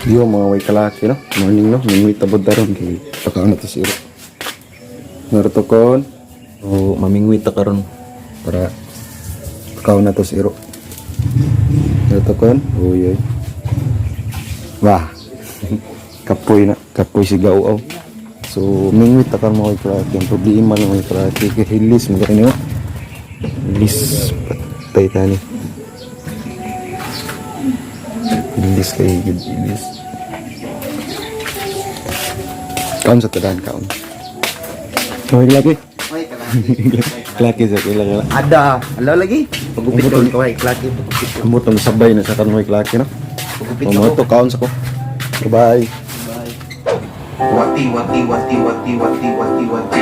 Yo mga way kalaki no. Morning no. Mingwit tabod daron kay pakaon na to si Iro. Naruto kon. O mamingwit ta karon para pakaon na to si Iro. Naruto kon. Uy uy. Wah. Kapoy na, kapoy si Gao. So mingwit ta karon mga way kalaki. Ang problema ng mga kalaki kay hilis mo kanyo. Hilis patay tani. Hilis kay gid hilis. Kaon sa tadan kaon. Hoy lagi. Hoy, kalaki. Laki sa kila kila. Ada, ala lagi. Pagupit ko kaway, klaki pagupit ko. Ambot ang sabay na sa karon may klaki no. Pagupit Mo ko. to kaon sa ko. Bye. Bye. Wati, wati, wati, wati, wati, wati, wati.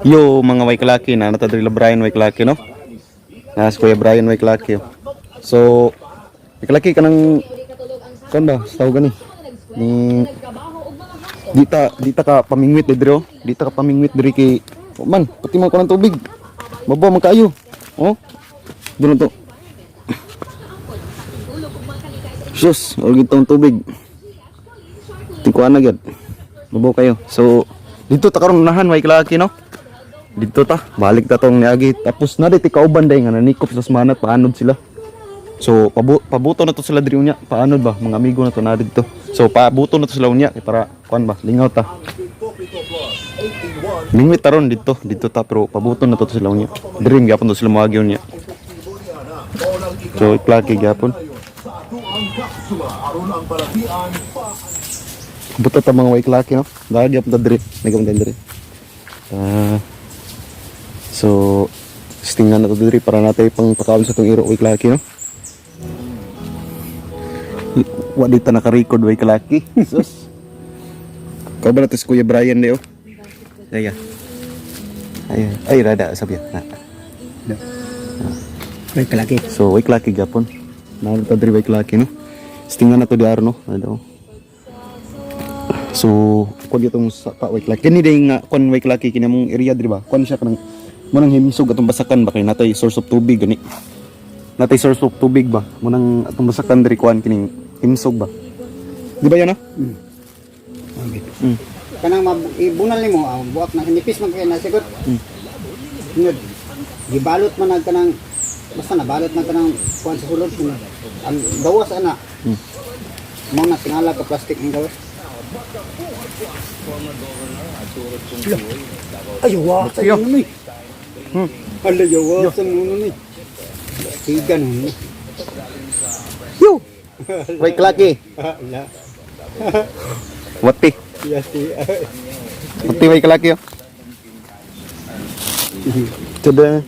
Yo mga way klaki na nata diri la Brian way klaki no. Na si Kuya Brian way klaki. Oh. So way klaki kanang kan ba sa tawag gani. Ni dita ka pamingwit diri oh. Dita ka pamingwit diri kay oh, man pati man ko ng tubig. Baba man kaayo. Oh. Dino to. Sus, og itong tubig. Tingkuan na gyud. Babaw kayo. So dito ta karon unahan way klaki no. Dito ta, balik ta tong niagi. Tapos na di kauban day nga nanikop sa manat paanod sila. So pabuto na to sila diri unya. Paanod ba mga amigo na to na dito. So pabuto na to sila unya kay para kuan ba lingaw ta. Mingwit taron dito, dito ta pero pabuto na to sila unya. Diri gyapon to sila moagi unya. So klaki gyapon. Buto ta mga way klaki no. Dahil gyapon ta diri, nagyapon ta diri. Ah. So stingan na to diri para natay pang pakaon sa tong iro way klaki no. Wa dito naka-record way klaki. Sus. Kau ba na to si Kuya Brian di oh? Ay, ay, ay, rada, sabi na. Hoy, kalaki. So, way klaki gapon. Naano ta diri way klaki no. Stingan na to di no. Ano. So, kuan ditong sa pa way klaki. Kini day nga kuan way klaki kini among area diri ba. Kuan siya kanang mo nang himisog atong basakan ba kay natay source of tubig gani. Natay source of tubig ba. Mo nang atong basakan diri kuan kining himsog ba. Di ba yan ah? Okay. Kanang ibunal nimo ah, buak na nipis man kay na sigot. Ngod. Gibalot man ang kanang basta nabalot man kanang kuan sa sulod sunod. Ang gawas ana. Mo na tingala ka plastic ang gawas. Ay, wa sa ni. Ala yawa sa nuno ni. Tiga nuno. Yo. Way klaki. Ala. Wati. Yati. Wati way klaki oh. Tada.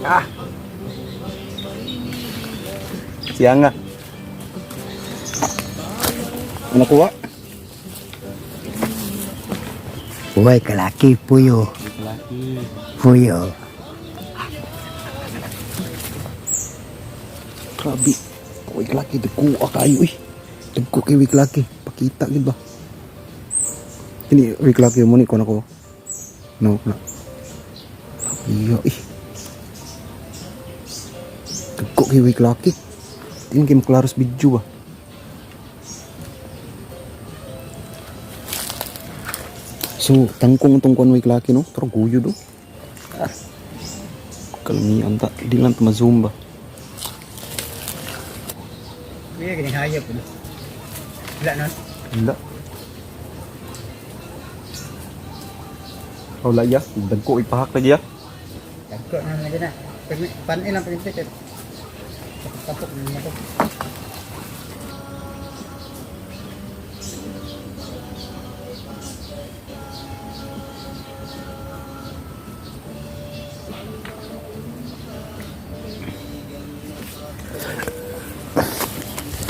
Ah, Siya nga. Ano kuha? Uy, kalaki puyo. Puyo. Grabe. Uy, klaki. Dagko ka kayo eh. Dagko kay uy, klaki. Pakita gid ba? Kini, uy, klaki mo ni ko na ko. No, na. Iyo eh. Dagko kay uy, klaki. Tingin kay maklaro sa video ba? So, tangkong itong kuan way klaki no? Pero guyo do. Ah. Kalamian ta. Di lang ta ma-zoom ba? Kuya, gini hayop. Wala nun. Wala. Wala ya. Dagko ipahak lagi ya. Dagko na lagi na. Panin lang pag-intik. Tapok na to.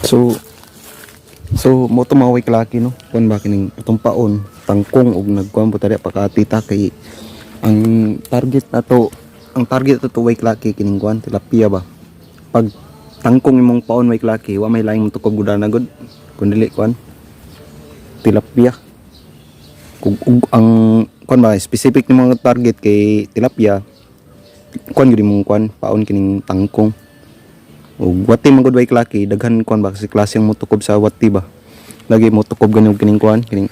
So So mo to mga way klaki no. Kuan ba kining atong paon tangkong og nagkuan po tari pakati ta kay ang target nato way klaki kining kuan tilapia ba. Pag tangkong imong paon way klaki wa may laing motukob gudana gud kun dili kuan. Tilapia. Kung ang kuan ba, specific ni mga target kay tilapia, kuan gyud imong kuan paon kining tangkong. Ug wati man gud way klaki, daghan kuan ba kasi klase ang motukob sa wati ba. Lagi motukob gani og kining kuan, kining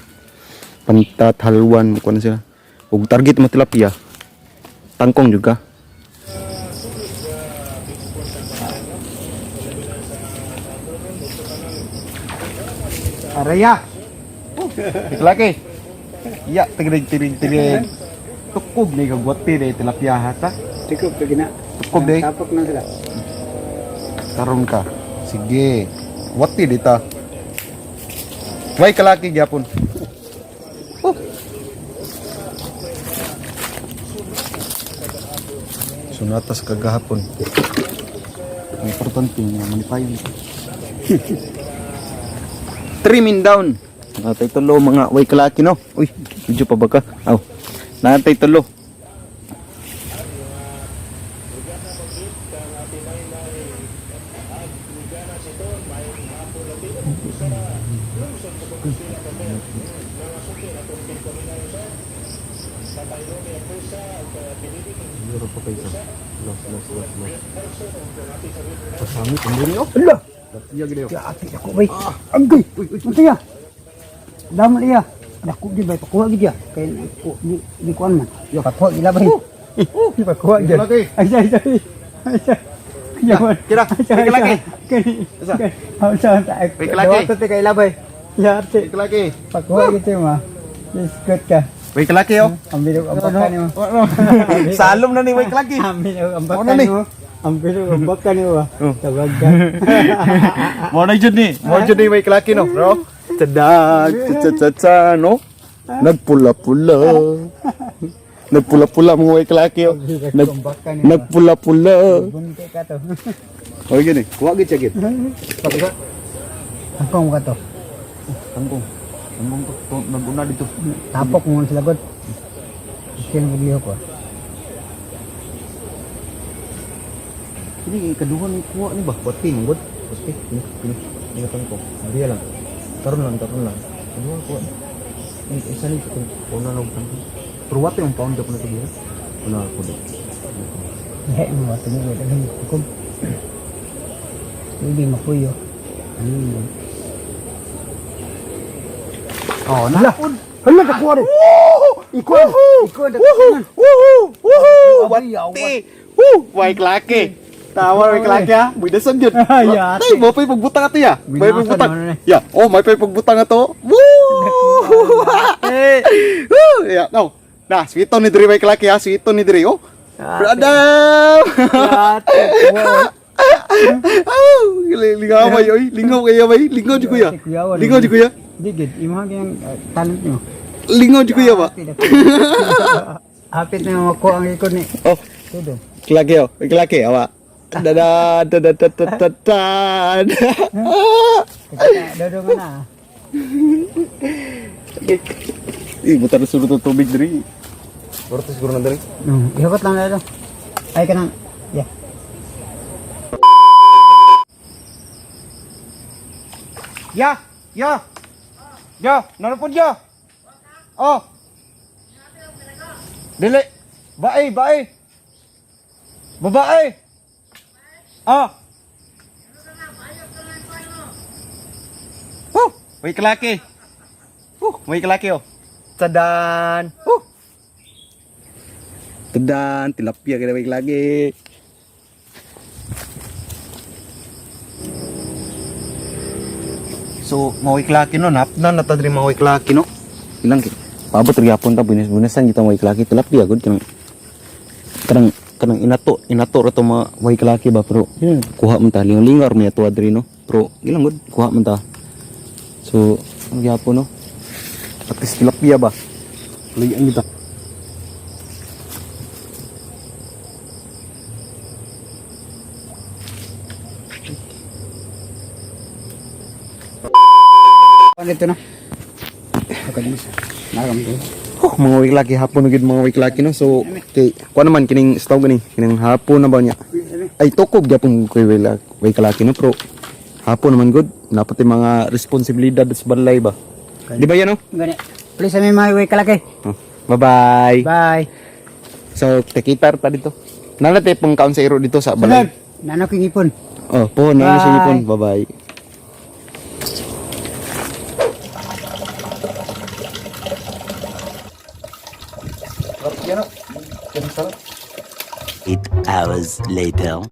pantat halwan kuan sila. Ug target mo tilapia, tangkong jud ka. Araya. Laki. Ya, tigrig tigrig tigrig. Tukob ni kag wati ni tilapia hata. Tikop to gina. Tukob day. Tapok na sila. Karon ka. Sige. Wati dita. Way kalaki gyapon. Oh. Sunatas kagahapon. Ang importante nga manipayon. Trimming down. Natay tulo mga way kalaki no. Uy, medyo pa ba ka? Aw. Natay tulo. Siguro pa kayo. Los, los, los, los. Pasangit ang diri oh. Ala, Iya gid. ate ako bay. Anggoy. Unsa ya? Damo iya. Dako gid bay pakuha gid ya. Kay ko di di kuan man. Pakuha gid bay. Pakuha gid. Laki. Ay ay ay. Ay. Yaman. Kira, Ay, laki. Kani. Asa? Asa asa. Wait, laki. Dawa to kay labay. Ya ate. Kalaki. Pakuha gid mo. Biskut ka. Way kalaki oh. Ang bilog ang baka nimo. Salom na ni way kalaki. Ang bilog ang Ano baka ni? nimo. Ang bilog ang baka nimo. Tawag ka. Mo na jud ni. Mo jud ni way kalaki no, bro. Tadag, tsa no. Nagpula-pula. Nagpula-pula mga way kalaki oh. Nag Ang baka nimo. nagpula-pula. Bunti ka to. Oy gini, kuha gid siya gid. Angkong ka to. Tangkong. Tangkong to naguna dito. Tapok mo sila god. Kaya magliho ko. Kini kaduha ni kuha ni ba? Bati man gud. Bati kini kini kini tangkong. Diya lang. Karon lang, karon lang. Kaduha kuha. Ay, isa ni kung una lang tangkong. Pero wate ang pound na to diya. Una ko do. Lahi mo ato mo daghang hukom. Hindi mapuyo. Ano yun? Oh, Hala! Hala, nakuha rin! Ikuan! Ikuan! Woohoo! Woohoo! Woohoo! Wati! Wati! Woo! Way klaki. Tawa way klaki ha. Buidasan gyud. Ay, ate. Tay, mo pay pagbutang ato ya. May Binasan pagbutang. naman na eh. Ya, oh, may pay pagbutang ato. Woo! Woo! Ya, no. Na, sweeton ni diri way klaki ha, sweeton ni diri oh. Brother! Ate! Wow! Aw, lingaway oy, lingaw kaya bay, lingaw jud kuya. Kuyawan. Lingaw jud kuya. Di gid, imuha kayang talent nimo. Lingaw jud kuya ba? Hapit na makuha ang ikon ni. Oh, Tudo. klaki oh, klaki awa. Da da da da da da da da. Dodo nga na. Ih, butar na sulod ng tubig diri. Baru siguro na diri. No, ihukot lang na ito. Ay kanang, yeah. Ya, ya. Ya, nanapod ya. Oh. Dili. Bae, bae. Babae. Ah. Huh, may kalaki. Huh, may kalaki oh. Tadan. Huh. Tadan, tilapia kita may kalaki. So, maoy klaki no, napna na ta diri maoy klaki no. Ilang kit. Paabot ra gyapon ta bunes-bunesan kita maoy klaki tilapia gud kanang kanang kanang inato inato ra to mga way klaki ba pero yun, kuha man ta lingaw-lingaw ra man ato diri no. Pero ilang gud kuha man ta. So, ang gyapon no. At least tilapia ba. Layan kita. Ano ito na? Okay, dito. Nakam ko. Oh, mga way klaki hapon na gid mga way klaki no. So, kay kuha naman kining staw gani kining hapon na ba niya. Ay tukob gyapon kay way, way kalaki no pero hapon naman good. Dapat yung mga responsibilidad sa balay ba. Di ba yan, no? Gani. Please sa may way kalaki. Oh. Bye-bye. Bye. So, tekitar pa dito. Nalate pang kaon sa iro dito sa balay. Sunod. Nano kong ipon. Oh, po, nalo sa Bye. ipon. Bye-bye. 8 hours later.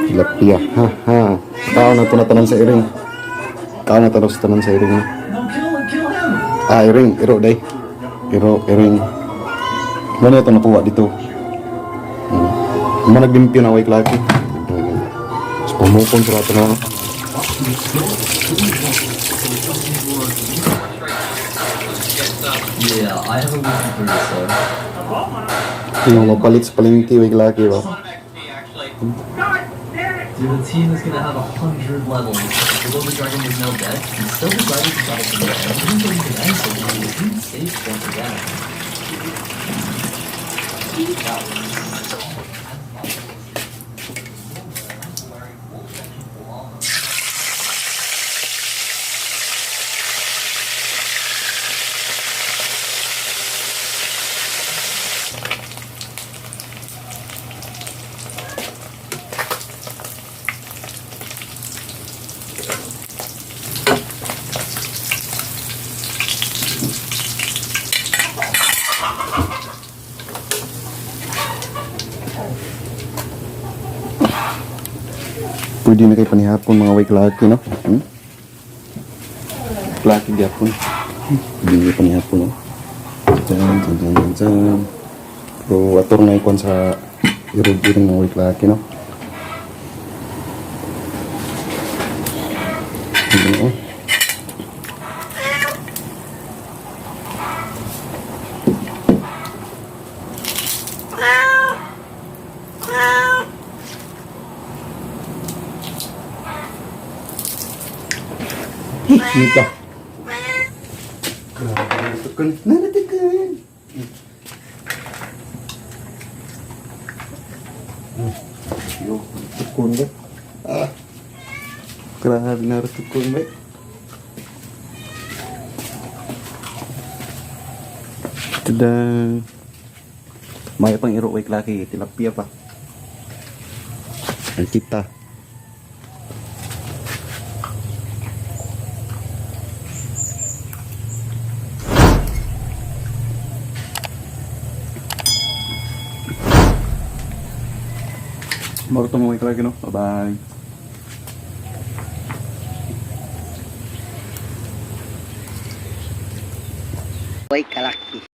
Tilapia, ha ha. Kao na to na tanan sa iring. Kao na to sa tanan sa iring. Ah, iring, iro day. Iro, iring. Mano ito nakuha dito? Mo naglimpyo na way klaki. Tapos pumukon sa rato na. Yeah, I have a weekly for you, sir. Yung mapalit sa palengke way klaki ba? Dude, the team is gonna have 100 levels. Although the dragon is now dead, he still decided to battle to the end, even though he can end so he was safe once again. That was Pwede na kay panihapon mga way klaki no? Hmm? Klaki gyapon. Pwede na panihapon no? Diyan, diyan, diyan, diyan, diyan. Pero ator na ikon sa irog-iring mga way klaki no? Hindi oh. Nito. Grabe, naratukon. Naratukon! Yo, naratukon ba? Ah. Grabe, naratukon ba? Tada! Maya pang iro kay Klaki, tilapia pa. Ang kita. Marutong mo kay Klaki, no? Bye-bye. Way kalaki.